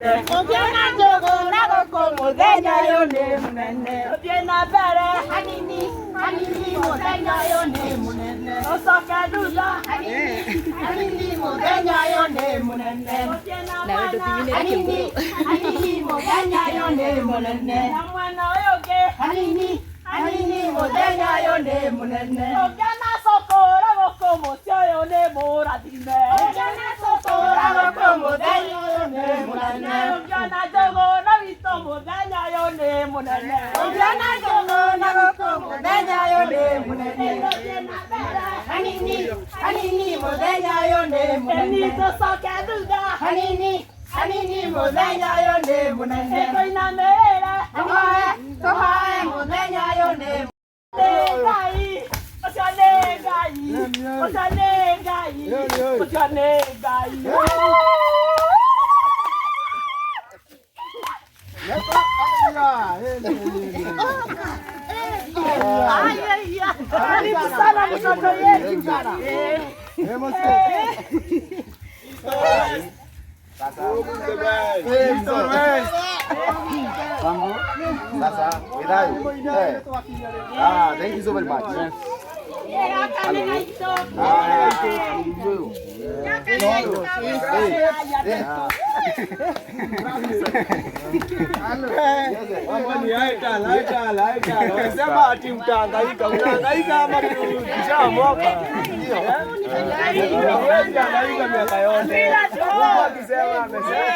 Ũngĩona njũgũ na gũkũ mũthenya ũyũ nĩ mũnene. Ũthiĩ na mbere hanini hanini mũthenya ũyũ nĩ mũnene. Ũcoke thutha hanini hanini mũthenya ũyũ nĩ mũnene. Ũthiĩ na Nawe mwena ndũthimĩre hanini hanini mũthenya ũyũ nĩ mũnene. Na mwena ũyũ ũngĩ hanini hanini mũthenya ũyũ nĩ mũnene. Ũngĩona cũkũra gũkũ mũciĩ ũyũ nĩ mũrathime. Ũngĩona cũkũra gũkũ mũthenya ũyũ nĩ mũnene. Ũngĩona njũgũ na witũ mũthenya ũyũ nĩ mũnene. Ũngĩona njũgũ na gũkũ mũthenya ũyũ nĩ mũnene. Ũthiĩ na mbere hanini hanini mũthenya ũyũ nĩ mũnene. Tũcoke thutha hanini hanini mũthenya ũyũ nĩ mũnene. Tũinamĩrĩre tũhoe tũhoe mũthenya ũyũ nĩ Ngai. Ũcio nĩ Ngai. Ũcio nĩ Ngai. Ũcio nĩ Ngai. Karibu sana mtoto yetu. Sasa, withayo. Eh. Ah, thank you so very much. Gaka nĩ gaitũ. Ah, thank you. Gaka nĩ gaitũ ka mũciĩ. Sema ati mtahangaika, unahangaika ama kishamoka? Huwezi hangaika miaka yote. Mungu akisema amesema.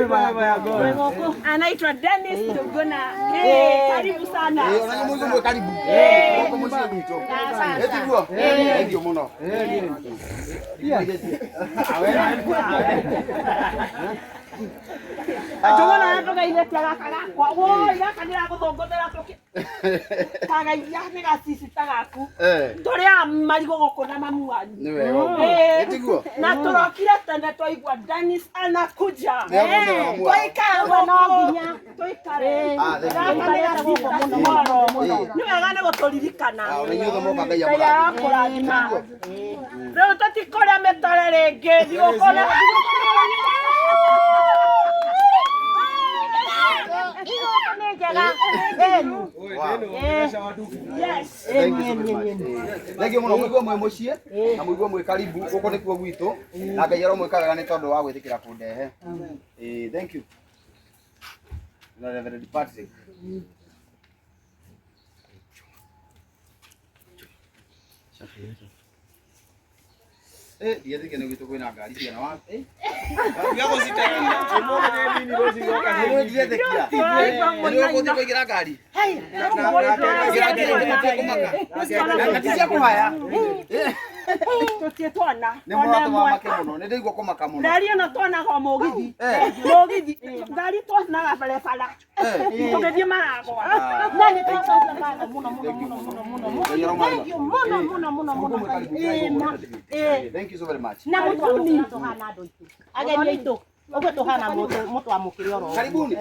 Favor ya God. Anaitwa Dennis Tuguna. Hey, karibu sana. Eh, ona mũndũ mwe karibu. Gũkũ mũciĩ gwitũ. Ĩtiguo? Thank you mũno. Njũgũna nĩtũgeithĩtie gaka gakwa. Woi, gaka nĩragũthũngũthĩra tũkĩ kagaithia nĩ gacicita gaku. Eh, Tũrĩaga marigũ gũkũ na mamu wanyu. nĩ wega ũguo. Eh. Ĩtiguo? Na tũrokire tene twaigua Dennis anakuja. Nĩagũthera mamu wao. Twaikara gũkũ no nginya tũikare. Ah, thank you. Gaka nĩ gacicita tomorrow. Eh. Nĩ wega nĩ gũtũririkana. Ah, ona inyuĩ othe moka Ngai Ngai amũrathime. arakũrathima. Rĩu tũtikũrĩa mĩtare rĩngĩ thigũkũ nĩ Yes. Thank you so very much. Eh, Thank you mũno mũigue mwĩ mũciĩ na mũigue mwĩ karibu gũkũ nĩkuo gwitũ na Ngai aromwĩka wega nĩ tondũ wa gwĩtĩkĩra kũndehe. Eh, thank you. Na Reverend Patrick. Eh, ndietĩkia nĩ gwitũ kwĩna ngari cigana wa eh. Nĩ ndiretĩkia. Nĩ ũgũthiĩ kũingĩra ngari. Ingĩra ngari ũtige kũmaka. Na ti cia kũhaya. Tũtirĩ twana. Nĩ mũratũma make mũno. Nĩ ndaigua kũmaka mũno. Ngari ĩno twonaga o mũgithi. Eh. Mũgithi. Ngari twonaga barabara. Eh. Tũgĩthiĩ maragwa. Ah. Na nĩ twacokia ngatho mũno mũno mũno mũno mũno mũno. Ngai aromũrathima. Thank you mũno mũno mũno mũno. Ĩĩ ma. Ĩĩ. Thank you so very much. Na mũtwamũkĩra tũhana andũ aitũ ageni aitũ ũguo tũhana mũtwamũkĩre oro ũguo. Karibuni.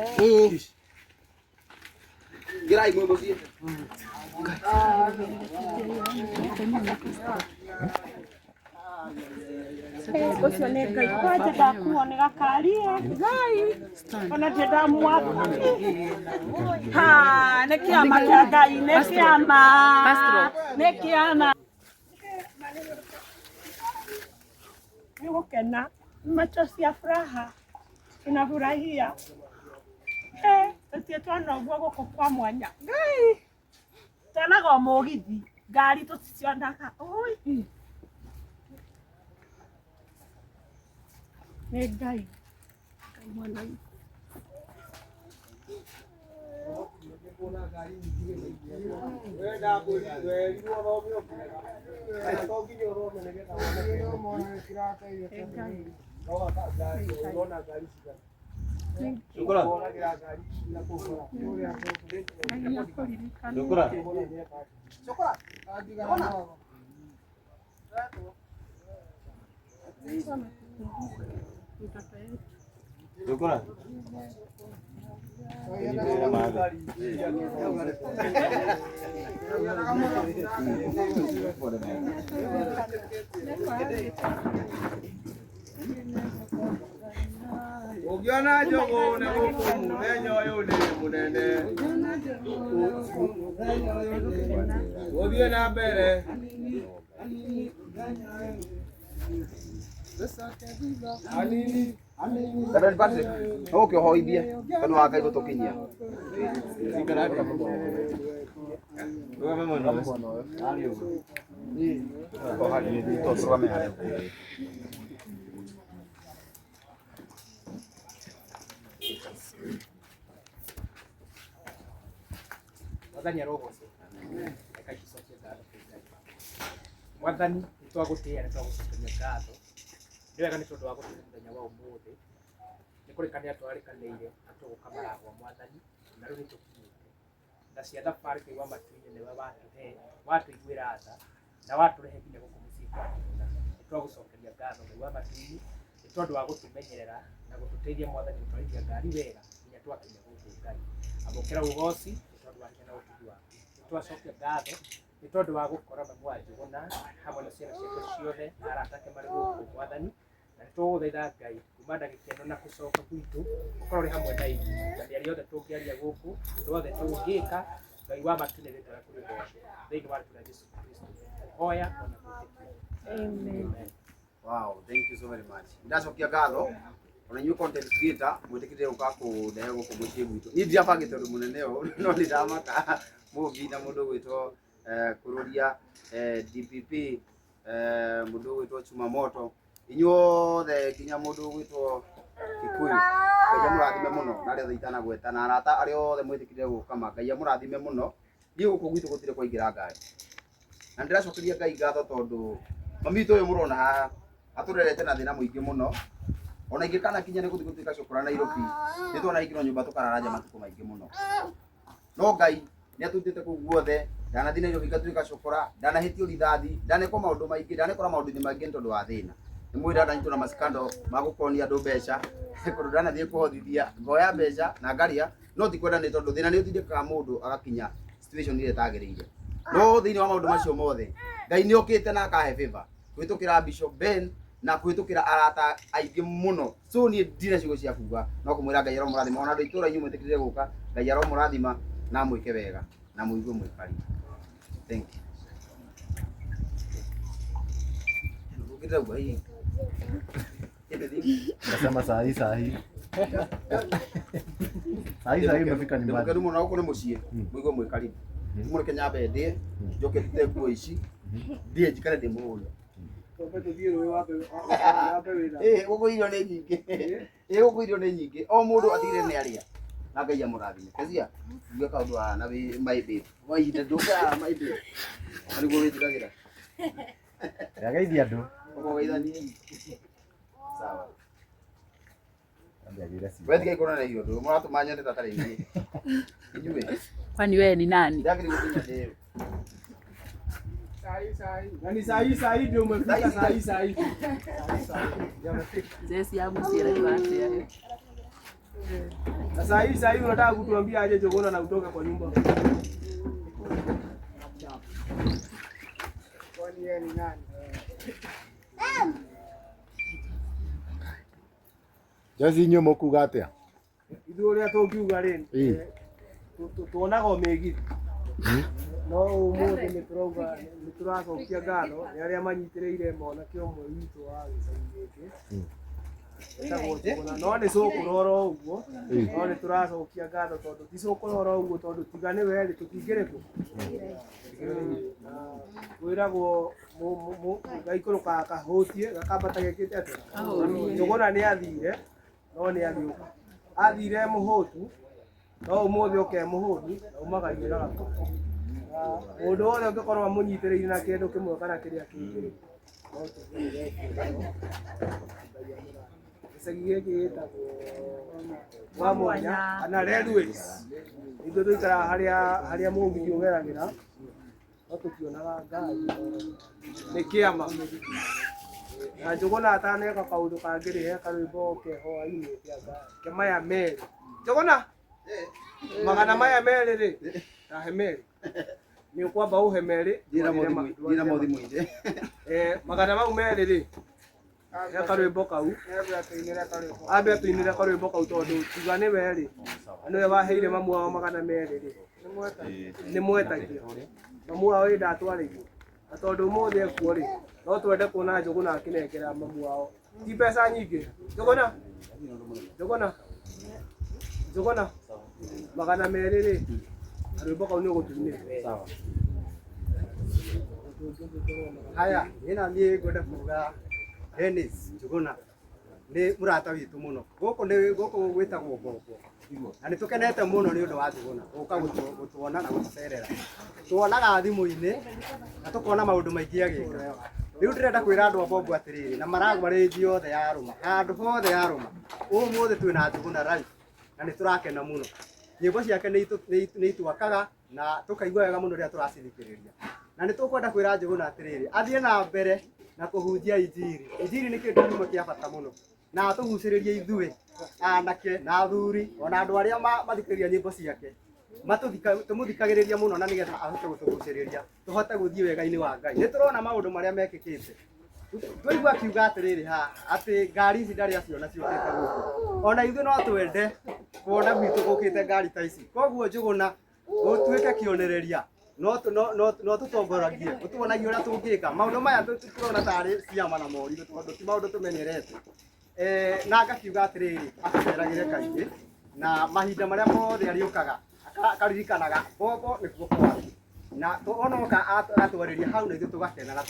Ingĩrai mwĩ mũciĩ. Ũcio nĩ Ngai kwanja ndakuo nĩ gakari Ngai ona ndirĩ ndamwaka. Ha, nĩ kĩama kĩa Ngai, nĩ kĩama, nĩ kĩama. Nĩ gũkena, machozi ya furaha, tunafurahia. Eh, tũtirĩ twona ũguo gũkũ kwa mwanya. Ngai, tuonaga o mũgithi, ngari tũticionaga. Ui. Nĩ Ngai. Ngai mwana witũ. Ũngĩona njũgũ na gũkũ mũthenya ũyũ nĩ mũnene. Gũthiĩ na mbere. Hanini. Reverend Patrick, no ũke ũhoithie tondũ wa Ngai gũtũkinyia. Tũrũgame harĩa. Mwathani arogocwo. Reke tũcokie ngatho kwĩ Ngai. Mwathani nĩ twagũtĩĩa nĩ twagũcokeria ngatho. Nĩ wega nĩ tondũ wa gũtũhe mũthenya wa ũmũthĩ. Nĩ kũrĩkanĩra twarĩkanĩire na tũgũka maragwa Mwathani na rĩu nĩ tũkinyĩte. Tha cia thabarĩ twaigua matu-inĩ nĩwe watũhe, watũiguĩra tha na watũrehe nginya gũkũ mũciĩ kwa Njũgũna. Nĩ twagũcokeria ngatho Ngai wa matu-inĩ nĩ tondũ wa gũtũmenyerera na gũtũteithia Mwathani gũtwarithia ngari wega nginya twakinya gũkũ Ngai. Amũkĩra ũgoci nĩ tondũ wa hinya na ũtugi waku. Nĩ twacokia ngatho nĩ tondũ wa gũkora mamu wa Njũgũna hamwe na ciana ciake ciothe na arata ake marĩ gũkũ Mwathani. Na nĩ tũgũgũthaitha Ngai kuma ndagĩka ĩno na gũcoka gwitũ ũkorwo ũrĩ hamwe na ithuĩ na mĩario yothe tũngĩaria gũkũ ũndũ wothe tũngĩka Ngai wa matu nĩ rĩtwa rĩaku rĩgocwo thĩinĩ wa rĩtwa rĩa Jesũ Kristo hoya ona gwĩtĩkia. Amen. Wow, thank you so very much. Ndacokia ngatho ona inyuĩ content creator mwĩtĩkĩrire gũka kũndehe gũkũ mũciĩ gwitũ. Niĩ ndirabangĩte ũndũ mũnene ũũ no nĩ ndamaka Mũmbi na mũndũ ũgwĩtwo Kũrũria DPP mũndũ ũgwĩtwo Chuma Moto inyuothe nginya mũndũ ũgwĩtwo Kikuyu. Ngai amũrathime mũno na arĩa othe itanagweta na arata arĩa othe mwĩtĩkĩrire gũka ma Ngai amũrathime mũno. Niĩ gũkũ gwitũ gũtirĩ kwaingĩra ngari. Na ndĩracokeria Ngai ngatho tondũ mami witũ ũyũ mũrona haha atũrerete na thĩna mũingĩ mũno ona ingĩkana kinya nĩ gũthiĩ gũtuĩka cũkũra Nairobi nĩ twanahingĩrwo nyũmba tũkarara nja matukũ maingĩ mũno no Ngai nĩ atũrutĩte kũu guothe ndanathiĩ Nairobi ngatuĩka cũkũra ndanahĩtio rithathi ndanekwo maũndũ maingĩ ndanekora maũndũ-inĩ maingĩ nĩ tondũ wa thĩna nĩ mwĩra ndanyitwo na macikando ma gũkonia andũ mbeca kũndũ ndanathiĩ kũhothithia ngoya mbeca na ngaria no ti kwenda nĩ tondũ thĩna nĩ ũtindĩkaga mũndũ agakinya situation ĩrĩa ĩtagĩrĩire no thĩinĩ wa maũndũ macio mothe Ngai nĩ okĩte na akahe favor kũhĩtũkĩra Bishop Ben na kũhĩtũkĩra arata aingĩ mũno so niĩ ndirĩ na ciugo cia kuga no kũmwĩra Ngai aromũrathima ona andũ a itũũra inyuĩ mwĩtĩkĩrire gũka Ngai aromũrathima na amwĩke wega na mũigue mwĩ karibu. Thank you. Ũkĩte ũguo, hihi. Nasema saa hii saa hii. Saa hii saa hii umefika nyumbani. Ndĩmũkenu mũno gũkũ nĩ mũciĩ mũigue mwĩ karibu mũreke nyambe ndĩe njoke ndute nguo ici ndĩe njikare ndĩ mũhũnu. Twambe tũthiĩ rũĩ wambe wambe wĩra. Ĩĩ gũkũ irio nĩ nyingĩ. Ĩĩ gũkũ irio nĩ nyingĩ o mũndũ atigĩrĩre nĩ arĩa na Ngai amũrathime. Kezia uge kaũndũ haha na wĩ my babe kwa ihinda ndũka haha my babe na nĩguo wĩnjĩkagĩra Yageithia andũ. ũkogeithania sawa. Ambia We tigai kuonana hiyo ũndũ mũratũma nyone ta tarĩ inyuĩ inyuĩ Kwani wewe ni nani? ndagĩrĩirwo gũkinya ndĩyo. Na ni saa hii saa hii ndio umefika saa hii saa hii. Jesi ya mũciĩ atĩa? Na saa hii saa hii unataka kutuambia aje Njũgũna na utoke kwa nyumba. Kwani yeye ni nani? Jesi inyuĩ mũkuga atĩa? Ithuĩ ũrĩa tũngiuga rĩ Ĩĩ. tuonaga o mĩgithi no ũmũthĩ nĩ tũrauga nĩ tũracokia ngatho nĩ arĩa manyitĩrĩire mwanake ũmwe witũ wa gĩcagi gĩkĩ etagwo Njũgũna no nĩ cũkũra oro ũguo no nĩ tũracokia ngatho tondũ ti cũkũra oro ũguo tondũ tiga nĩwe rĩ tũtingĩrĩ kũ Na kwĩragwo gaikũrũkaga kahũtie gakambata gekĩte atĩa Njũgũna nĩ athire no nĩ agĩũka athire mũhũtu no ũmũthĩ oke mũhũnu na umagarie na gakoko mũndũ wothe ũngĩkorwo amũnyitĩrĩire na kĩndũ kĩmwe kana kĩrĩa kĩngĩ rĩ, no tũmwĩre Ngai amũrathime. Gĩcagi gĩkĩ gĩtagwo wa mwanya kana Railways ithuĩ tũikaraga harĩa harĩa mũgithi ũgeragĩra no tũtionaga ngari nĩ kĩama na Njũgũna ataneka kaũndũ kangĩ rĩ he karwĩmbo keho ainĩte anga ke maya merĩ Njũgũna magana maya merĩ rĩ tahe merĩ nĩ ũkwamba ũhe merĩ Thiĩ namo thimũ-inĩ. Magana mau merĩ rĩ He karwĩmbo kau ambe atũinĩre karwĩmbo kau tondũ tiga nĩwe rĩ nĩwe waheire mamu wao 200 rĩ nĩ mwetagia mamu wao ĩ ndatwarĩirio na tondũ ũmũthĩ ekuo rĩ no twende kuona Njũgũna akĩnengera mamu wao ti mbeca nyingĩ. Njũgũna Njũgũna Njũgũna 200 rĩ karwĩmbo kau nĩ ũgũtũinĩra. Haya, niĩ na niĩ ngwenda kuga Dennis Njũgũna nĩ mũrata witũ mũno. Gũkũ nĩ gũkũ gwĩtagwo Mbombo. Na nĩ tũkenete mũno nĩ ũndũ wa Njũgũna gũka gũtuona na gũtũcerera. Tuonaga thimũ-inĩ na tũkona maũndũ maingĩ agĩka. Rĩu ndĩrenda kwĩra andũ a Mbombo atĩrĩrĩ, na maragwa rĩngi yothe yarũma, handũ hothe yarũma. Ũmũthĩ twĩna Njũgũna live na nĩ tũrakena mũno. Nyĩmbo ciake nĩ itwakaga na tũkaigua wega mũno rĩrĩa tũracithikĩrĩria. Na nĩ tũkwenda kwĩra Njũgũna atĩrĩrĩ, athiĩ na mbere na kũhunjia injiri. Injiri nĩ kĩndũ kĩmwe kĩa bata mũno. Na atũgucĩrĩrie ithuĩ anake na athuri ona andũ arĩa mathikĩrĩria nyĩmbo ciake tũmũthikagĩrĩria mũno na nĩgetha ahote gũtũgucĩrĩria tũhote gũthiĩ wega-inĩ wa Ngai. Nĩ tũrona maũndũ marĩa mekĩkĩte. Twaigua akiuga atĩrĩrĩ haha atĩ ngari ici ndarĩ aciona ciũkĩte gũkũ. Ona ithuĩ no twende kuona gwitũ gũkĩte ngari ta ici. Koguo Njũgũna ũtuĩke kĩonereria no tũtongoragie ũtuonagie ũrĩa tũngĩka maũndũ maya tũrona tarĩ ciama na morirũ tondũ ti maũndũ tũmenyerete. Na ngakiuga atĩrĩrĩ atũceragĩre kaingĩ na mahinda marĩa mothe arĩũkaga akaririkanaga Mbombo nĩkuo kwao na onoka agatwarĩria hau na ithuĩ tũgakena na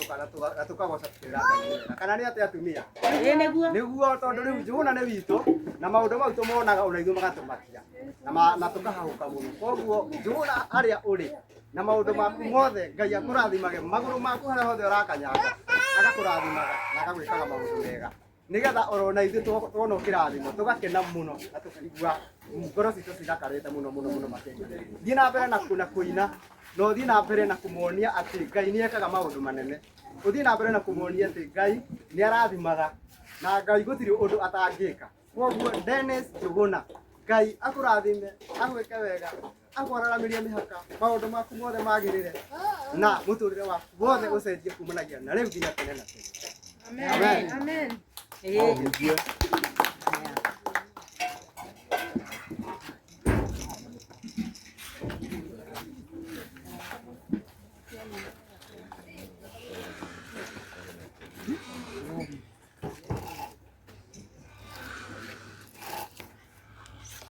tũkagoca tũkĩra Ngai wega. Kana nĩ atĩa atumia? Ĩĩ nĩguo. Nĩguo tondũ rĩu Njũgũna nĩ witũ na maũndũ mau tũmonaga ona ithuĩ magatũmakia na tũkahahũka mũno. Koguo Njũgũna harĩa ũrĩ na maũndũ maku mothe Ngai akũrathimage magũrũ maku harĩa hothe ũrakanyanga agakũrathimaga na agagwĩkaga maũndũ mega nigetha orona ithuĩ tuona ũkĩrathimwo tũgakena mũno na tũkaigua ngoro citũ cithakarĩte mũno mũno mũno makĩria. Thiĩ na mbere na kũina na ũthiĩ na mbere na kũmonia atĩ Ngai nĩ ekaga maũndũ manene. Ũthiĩ na mbere na kũmonia atĩ Ngai nĩ arathimaga na Ngai gũtirĩ ũndũ atangĩka. Koguo Dennis Njũgũna Ngai akũrathime agwĩke wega akwararamĩrie mĩhaka maũndũ maku mothe magĩrĩre na mũtũrĩre waku wothe ũcenjie kumanagia na rĩu nginya tene na tene. Amen. Amen. Amen.